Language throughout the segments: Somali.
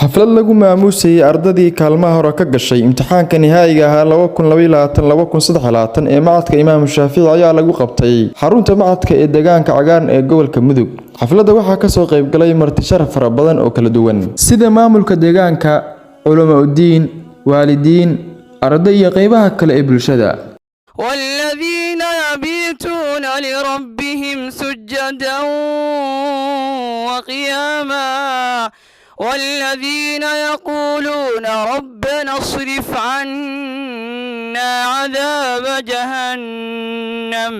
Xaflad lagu maamuusayay ardadii kaalmaha hore ka gashay imtixaanka nihaayiga ahaa ee Machadka Imaamu Shaafici ayaa lagu qabtay xarunta machadka ee deegaanka Cagaaran ee gobolka Mudug. Xafladda waxaa kasoo qaybgalay marti sharaf fara badan oo kala duwan, sida maamulka deegaanka, culamaa udiin, waalidiin, arday iyo qeybaha kale ee bulshada. والذين يبيتون لربهم سجدا وقياما، والذين يقولون ربنا اصرف عنا عذاب جهنم،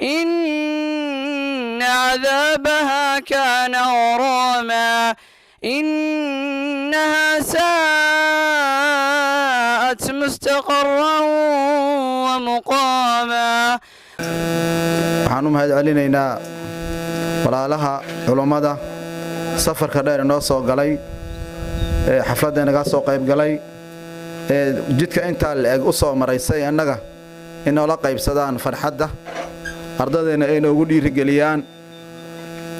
إن عذابها كان غراما، إنها ساءت مستقرا ومقاما. Waxaan u mahad celinaynaa walaalaha culummada safarka dheer inoo soo galay ee xafladda inaga soo qayb galay, ee jidka intaa la-eg u soo maraysay annaga inoola qaybsadaan farxadda ardadeenna, ay noogu dhiirigeliyaan.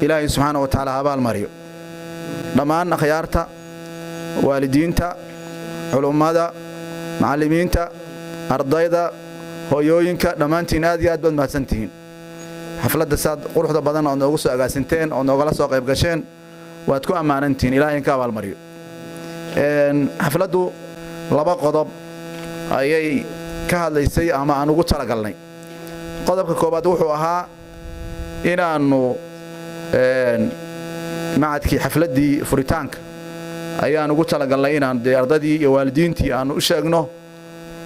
Ilaahay subxaana wa tacaala ha abaal mariyo dhammaan akhyaarta, waalidiinta, culummada, macallimiinta, ardayda, hooyooyinka. Dhammaantiin aad iyo aad baad mahadsantihiin. Xafladda saad quruxda badan ood noogu soo agaasinteen ood noogala soo qayb gasheen, waad ku ammaanantihiin. Ilahay inka abaalmariyo. Xafladdu laba qodob ayay ka hadlaysay ama aan ugu talagalnay. Qodobka koowaad wuxuu ahaa inaannu machadkii xafladdii furitaanka ayaan ugu talagalnay, inaan dee ardadii iyo waalidiintii aanu u sheegno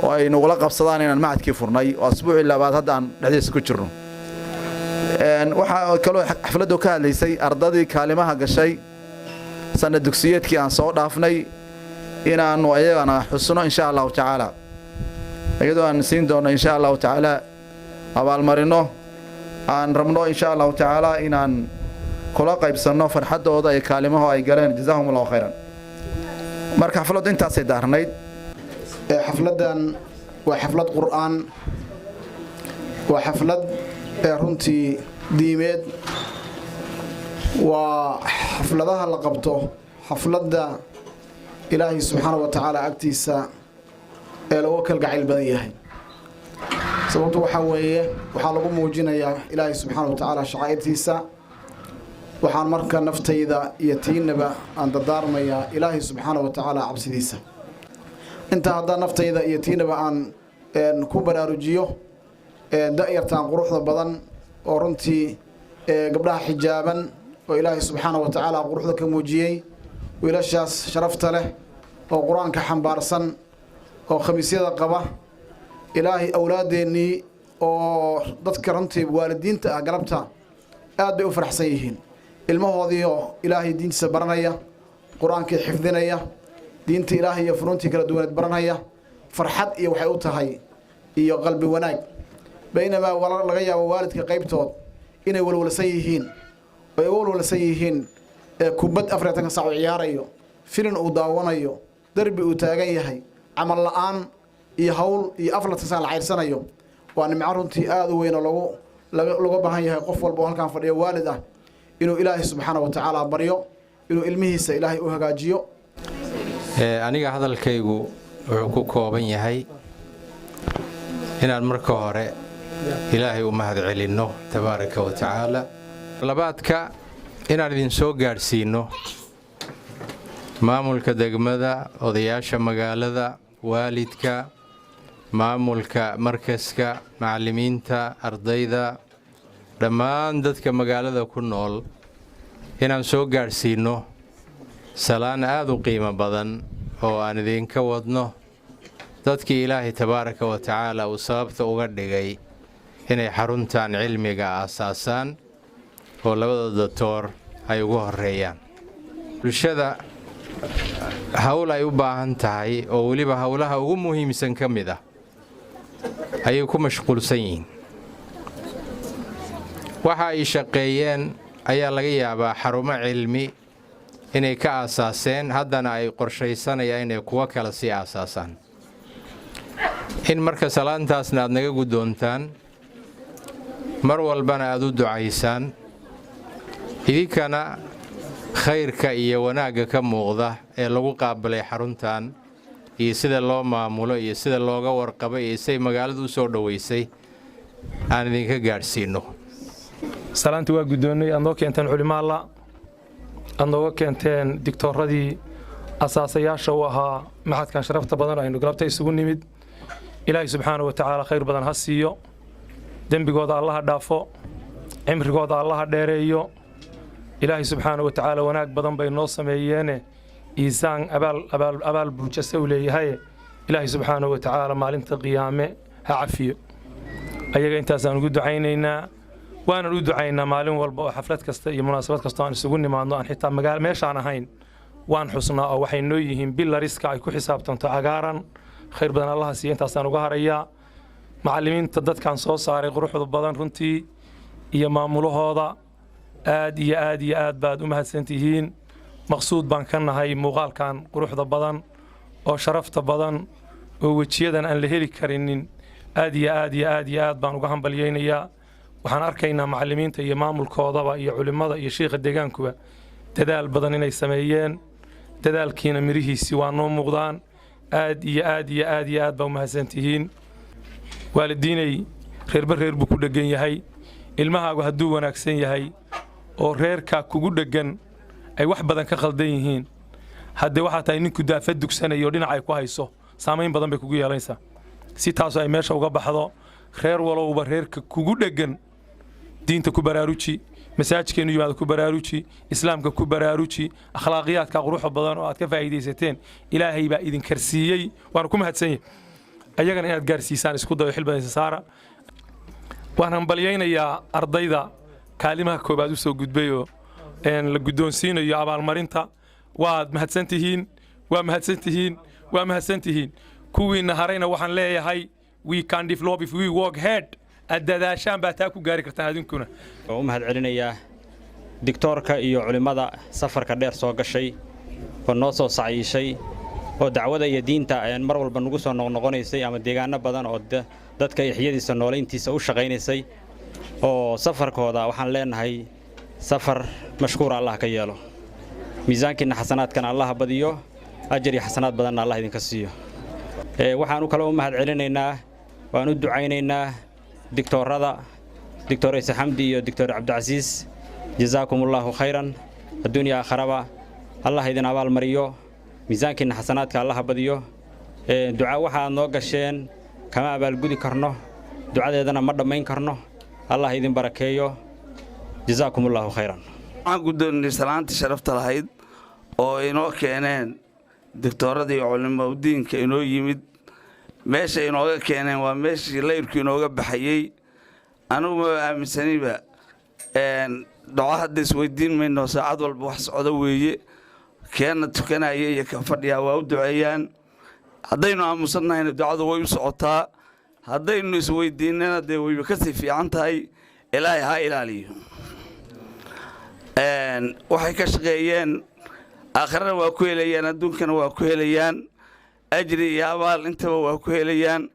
oo ay nagula qabsadaan inaan machadkii furnay oo asbuucii labaad hadda aan dhexdiisa ku jirno. Waxaa kaloo xafladdu ka hadlaysay ardadii kaalimaha gashay sanad dugsiyeedkii aan soo dhaafnay, inaannu ayagana xusno insha Allahu tacaala, iyadoo aan siin doonno insha Allahu tacaala abaalmarino aan rabno insha Allahu tacaala inaan kula qaybsanno farxaddooda iyo kaalimaho ay galeen. Jazaahum Allahu khayran. Marka xafladdu intaasay daarnayd. Xafladdan waa xaflad Qur'aan, waa xaflad ee runtii diimeed, waa xafladaha la qabto xafladda Ilaahay subxaana wa tacaala agtiisa ee looga kalgacayl badan yahay. Sababtu waxaa weeye, waxaa lagu muujinayaa Ilaahay subxaana wa tacaala shacaa'irtiisa. Waxaan marka naftayda iyo tiinaba aan dardaarmayaa Ilaahay subxaana wa tacaala cabsidiisa. Intaa haddaan naftayda iyo tiinaba aan ku baraarujiyo, da'yartaan quruxda badan oo runtii gabdhaha xijaaban oo Ilaahay subxaana wa tacaala quruxda ka muujiyey, wiilashaas sharafta leh oo Qur-aanka xambaarsan oo khamiisyada qaba, Ilaahay awlaadeennii oo dadka runtii waalidiinta ah galabta aad bay u faraxsan yihiin, ilmahoodiioo Ilaahay diintiisa baranaya, Qur-aankii xifdinaya, diinta Ilaahay iyo funuuntii kala duwaneed baranaya. Farxad iyo waxay u tahay iyo qalbi wanaag, baynamaa laga yaabo waalidka qaybtood inay walwalsan yihiin, ay uga walwalsan yihiin kubad 24-ka saac uu ciyaarayo, filin uu daawanayo, derbi uu taagan yahay, camal la'aan iyo hawl iyo 24 saac la cayrsanayo. Waa nimco runtii aada u weyn oo lagu looga baahan yahay qof walba oo halkaan fadhiyo waalid ah inuu Ilaahay subxaana wa tacaala baryo inuu ilmihiisa Ilaahay u hagaajiyo. Aniga hadalkaygu wuxuu ku kooban yahay inaan marka hore Ilaahay u mahad celinno tabaaraka wa tacaala, labaadka inaan idin soo gaadhsiinno maamulka degmada, odayaasha magaalada, waalidka, maamulka markaska, macallimiinta, ardayda, dhammaan dadka magaalada ku nool, inaan soo gaadhsiinno salaan aad u qiimo badan oo aan idinka wadno dadkii Ilaahay tabaaraka wa tacaala uu sababta uga dhigay inay xaruntan cilmiga aasaasaan, oo labada doctoor ay ugu horreeyaan. Bulshada hawl ay u baahan tahay oo weliba howlaha ugu muhiimsan ka mid ah ayay ku mashquulsan yihiin. Waxa ay shaqeeyeen ayaa laga yaabaa xarumo cilmi inay ka aasaaseen, haddana ay qorshaysanayaan inay kuwo kale sii aasaasaan. In marka salaantaasna aad naga guddoontaan, mar walbana aad u ducaysaan, idinkana. Khayrka iyo wanaagga ka muuqda ee lagu qaabilay xaruntan iyo sida loo maamulo iyo sida looga warqabay iyo siday magaaladu u soo dhoweysay aan idinka gaadhsiinno. Salaantii waa guddoonnay. Aad noo keenteen culimaalla, aad nooga keenteen digtooradii asaasayaasha u ahaa machadkan sharafta badan aynu galabta isugu nimid. Ilaahay subxaana wa tacaala khayr badan ha siiyo, dembigooda Allaha dhaafo, cimrigooda Allaha dheereeyo. Ilaahay subxaana wa tacaala wanaag badan bay noo sameeyeene iisaan abaal abaal abaal buujase u leeyahay. Ilaahay subxaana wa tacaala maalinta qiyaame ha cafiyo ayaga. Intaasaan ugu ducaynaynaa, waanan u ducaynaa maalin walba oo xaflad kasta iyo munaasabad kasta aan isugu nimaadno, aan xitaa magaal meeshaan ahayn waan xusnaa oo waxay noo yihiin pillars-ka ay ku xisaabtanto Cagaaran. Khayr badan Allaha siiya. Intaasaan uga harayaa. Macallimiinta dadkan soo saaray quruxda badan runtii iyo maamulahooda, aad iyo aad iyo aad baad u mahadsantihiin. Maqsuud baan ka nahay muuqaalkan quruxda badan oo sharafta badan oo wejiyadan aan la heli karinin. Aad iyo aad iyo aad iyo aad baan uga hambalyaynayaa. Waxaan arkaynaa macallimiinta iyo maamulkoodaba iyo culimmada iyo shiikha deegaankuba dadaal badan inay sameeyeen. Dadaalkiina mirihiisii waa noo muuqdaan. Aad iyo aad iyo aad iyo aad baa u mahadsantihiin. Waalidiinay, reerba reer buu ku dheggan yahay. Ilmahaagu hadduu wanaagsan yahay oo reerkaa kugu dheggan ay wax badan ka khaldan yihiin, haddee waxaa tahay ninku daafad dugsanayo dhinac ay ku hayso, saamayn badan bay kugu yeelanaysaa. Si taasu ay meesha uga baxdo, reer walowba reerka kugu dheggan diinta ku baraaruji, masaajidkeenu yimaado ku baraaruji, islaamka ku baraaruji, akhlaaqiyaadka quruxda badan oo aad ka faa'iidaysateen Ilaahay baa idin karsiiyey, waana ku mahadsan yahay. Ayagana inaad gaarsiisaan isku dayo, xil badan isa saara. Waan hambalyaynayaa ardayda kaalimaha koobaad u soo gudbayoo la guddoonsiinayo abaalmarinta. Waad mahadsan tihiin, waa mahadsan tihiin, waa mahadsan tihiin. Kuwiina harayna waxaan leeyahay, we can develop if we work hard. Aad dadaashaan baa taa ku gaari kartaan adinkuna. Waan u mahad celinayaa digtoorka iyo culimmada safarka dheer soo gashay oo noo soo sacyishay oo dacwada iyo diinta mar walba nagu soo noqnoqonaysay ama deegaano badan oo dadka ixyadiisa noolayntiisa u shaqaynaysay oo safarkooda waxaan leenahay safar mashkuura Allah ka yeelo, miisaankiinna xasanaadkana Allah badiyo, ajar iyo xasanaad badanna Allah idinka siiyo. Waxaan u kale u mahad celinaynaa, waan u ducaynaynaa digtoorada, Doctor Ise Xamdi iyo Doctor Cabdicasiis. Jazaakum Allahu khayran adduunya aakharaba. Allah idin abaalmariyo, miisaankiinna xasanaadka Allah badiyo. Duca waxaad noo gasheen kama abaalgudi karno, ducadeedana ma dhammayn karno. Allah idin barakeeyo. Jazaakum Allahu khayran. Waxaan guddoonnay salaantii sharafta lahayd oo inoo keeneen digtooradii culimaudiinka inoo yimid. Meesha inooga keeneen waa meeshii layrku inooga baxayey. Anugu ma aaminsaniba dhaco hadda isweydiin mayno. Saacad walba wax socdo weeye. Keenna tukanaya iyo ka fadhiyaa waa u duceeyaan. Haddaynu aamusannahayna ducadu way u socotaa, haddaynu isweydiinana dee wayba ka sii fiican tahay. Ilaahay ha ilaaliyo. Waxay ka shaqeeyeen aakhirana waa ku helayaan, adduunkana waa ku helayaan, ajri iyo abaal intaba waa ku helayaan.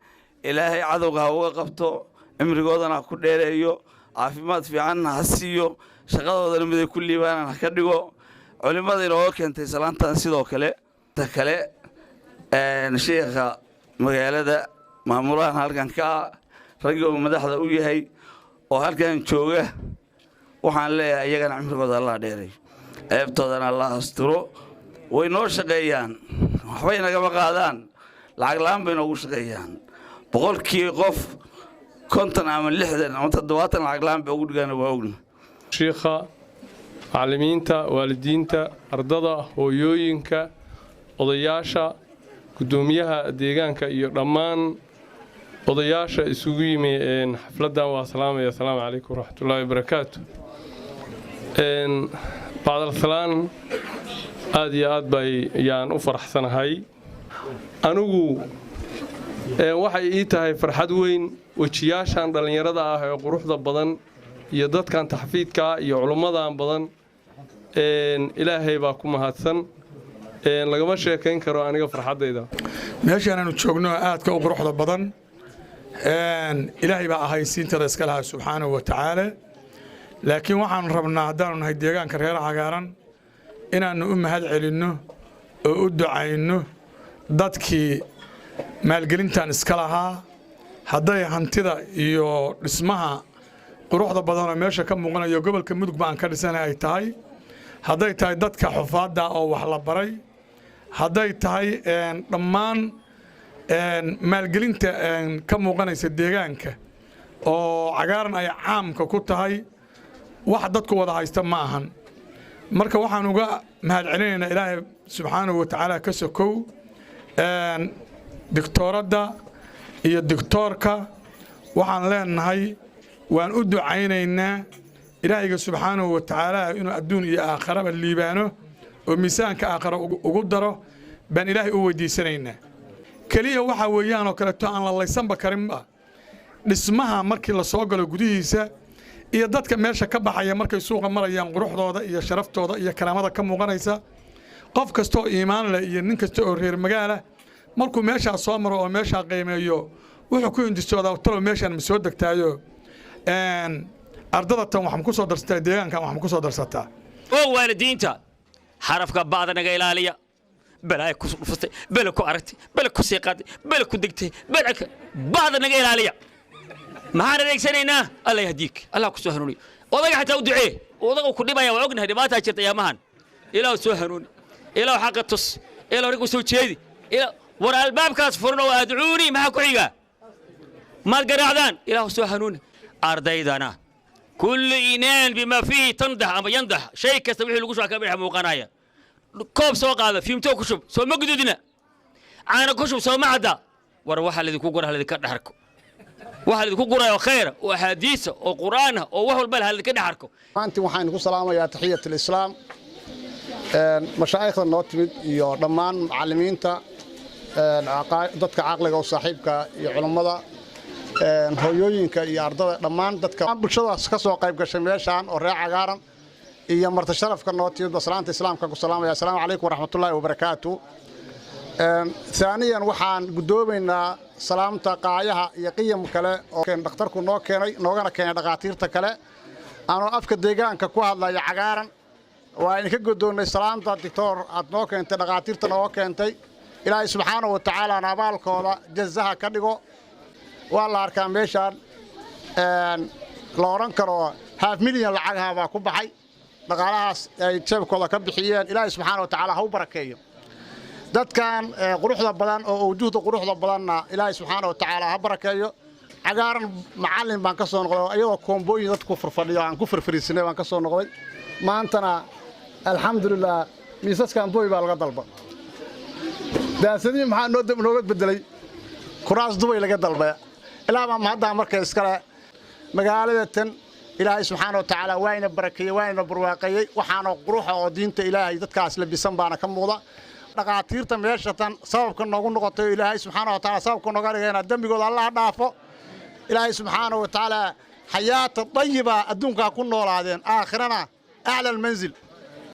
Ilaahay cadowga ha uga qabto, cimrigoodana ha ku dheereeyo, caafimaad fiicanna ha siiyo, shaqadoodana miday ku liibaanaan ha ka dhigo. Culimmada inooga keentay salaantan sidoo kale. Ta kale, sheikha magaalada maamulahan halkan ka ah, raggi uu madaxda u yahay oo halkan jooga, waxaan leeyahay iyagana cimrigooda Allah dheeray, ceebtoodana Allah asturo. Way noo shaqeeyaan, waxbay nagama qaadaan, lacag la'aan bay noogu shaqeeyaan. 100kii qof 50 ama 60 ama 70 lacag la'aan bay ugu dhigaan, waa ogna. Shiikha, macallimiinta, waalidiinta, ardada, hooyooyinka, odayaasha, guddoomiyaha deegaanka iyo dhammaan odayaasha isugu yimi xafladdan waa salaamaya. Asalaamu calaykum waraxmatullaahi wabarakaatu. Bacdalsalaan, aad iyo aad bay yaan u faraxsanahay. Anigu waxay ii tahay farxad weyn wejiyaashan dhallinyarada ah ee quruxda badan iyo dadkan taxfiidkaa iyo culummadan badan. Ilaahay baa ku mahadsan, lagama sheekayn karo aniga farxaddayda. Meeshaan aanu joogno aadka u quruxda badan, Ilaahay baa ahaysiintada iska lahaa subxaanahu wa tacaala, laakiin waxaanu rabnaa haddaanu nahay deegaanka reer Cagaaran Inaannu u mahad celinno oo u ducayno dadkii maalgelintan iska lahaa, hadday hantida iyo dhismaha quruxda badanoo meesha ka muuqanayo gobolka Mudug ba aan ka dhisana ay tahay, hadday tahay dadka xufaadda oo wax la baray, hadday tahay dhammaan maalgelinta ka muuqanaysa deegaanka oo Cagaaran ay caamka ku tahay, wax dadku wada haysta ma ahan. Marka waxaan uga mahad celinaynaa Ilaahay subxaanahu wa tacaala ka sokow digtooradda iyo digtoorka. Waxaan leenahay waan u ducaynaynaa Ilaahayga subxaanahu wa tacaala inuu adduun iyo aakharaba liibaano oo miisaanka aakhara ugu daro baan Ilaahay u weydiisanaynaa. Keliya waxaa weeyaan oo kaleeto aan la laysanba karinba dhismaha markii la soo galo gudihiisa iyo dadka meesha ka baxaya markay suuqa marayaan, quruxdooda iyo sharaftooda iyo karaamada ka muuqanaysa. Qof kasta oo iimaan leh iyo nin kasta oo reer magaala markuu meeshaa soo maro oo meeshaa qiimeeyo, wuxuu ku hindisoodaa: talow meeshaan ma soo degtaayo? Ardada tan wax ma ku soo darsataa? Deegaankan wax ma ku soo darsataa? Oo waalidiinta, xarafka ba'da naga ilaaliya. Balaaya ku dhufatay, bele ku aragtay, bele ku sii qaaday, bele ku degtay, bele ba'da naga ilaaliya. Maxaan adeegsanaynaa? Allah yahdiik, Allah ku soo hanuuniyo. Odaga xataa u ducee. Odaga ku dhibaya waa ognahay, dhibaataa jirta ayaamahan. Ilaah soo hanuuni, Ilaah xaqa tus, Ilaah rig u soo jeedi. War albaabkaas furan oo adcuuni, maxaa ku xiga? Maad garaacdaan. Ilaah soo hanuuni ardaydana. Kullu inaan bima fiihi tandax ama yandax, shay kasta wixii lagu shuba ka bidix muuqanaya. Koob soo qaada, fiimtoo ku shub, soo ma gududina? Caana ku shub, soo ma cadda? War waxaa laydinku gura laydinka dhex arko, waxaa laydinku guraya oo khayra oo axaadiisa oo qur'aana oo wax walba laha laydinka dhex arko. Maantii waxaan ku salaamayaa taxiyat alislaam mashaayikhda noo timid iyo dhammaan macallimiinta, dadka caqliga u saaxiibka iyo culummada, hooyooyinka iyo ardada, dhammaan dadka bulshadaas ka soo qayb gashay meeshaan oo reer Cagaaran iyo marti sharafka noo timid, salaanta islaamka ku salaamaya: Asalaamu calaykum waraxmatullaahi wabarakaatu. Aaniyan, waxaan guddoomaynaa salaamta qaayaha iyo qiyam kale oo dhakhtarku noo keenay, noogana keenay dhakhaatiirta kale. Anoo afka deegaanka ku hadlaya Cagaaran, waa idinka guddoonnay salaamta, doctor, aad noo keentay, dhakhaatiirta nooga keentay. Ilaahay subxaanahu wa tacaalaana abaalkooda jazaha ka dhigo. Waa la arkaa meeshaan la odhan karo half milyan lacagaha baa ku baxay, dhaqaalahaas ay jeebkooda ka bixiyeen. Ilaahay subxaana wa tacaala ha u barakeeyo dadkan quruxda badan oo awjuhda quruxda badanna. Ilaahay subxaana wa tacaala ha barakeeyo. Cagaaran macallin baan ka soo noqday, iyadoo koombooyin dadku furfadhiyo aan ku firfiriisinay baan ka soo noqday. Maantana alxamdulilah miisaskan boy baa laga dalba. Daasadihii maxaa noo nooga bedelay? Kuraas Dubay laga dalbaya. Ilaa baa mahaddaa marka iskale. Magaalada tan Ilaahay subxaana wa tacaala waayna barakeeyey, waayna barwaaqeeyey. Waxaana quruxa oo diinta Ilaahay dadkaas labisan baana ka muuqda. Dhaqaatiirta meesha tan sababka noogu noqotay, Ilaahay subxaana wa tacaala sababka nooga dhigayna, dembigooda Allah dhaafo. Ilaahay subxaana wa tacaala xayaata dayiba adduunkaa ku noolaadeen, aakhirana acla almanzil.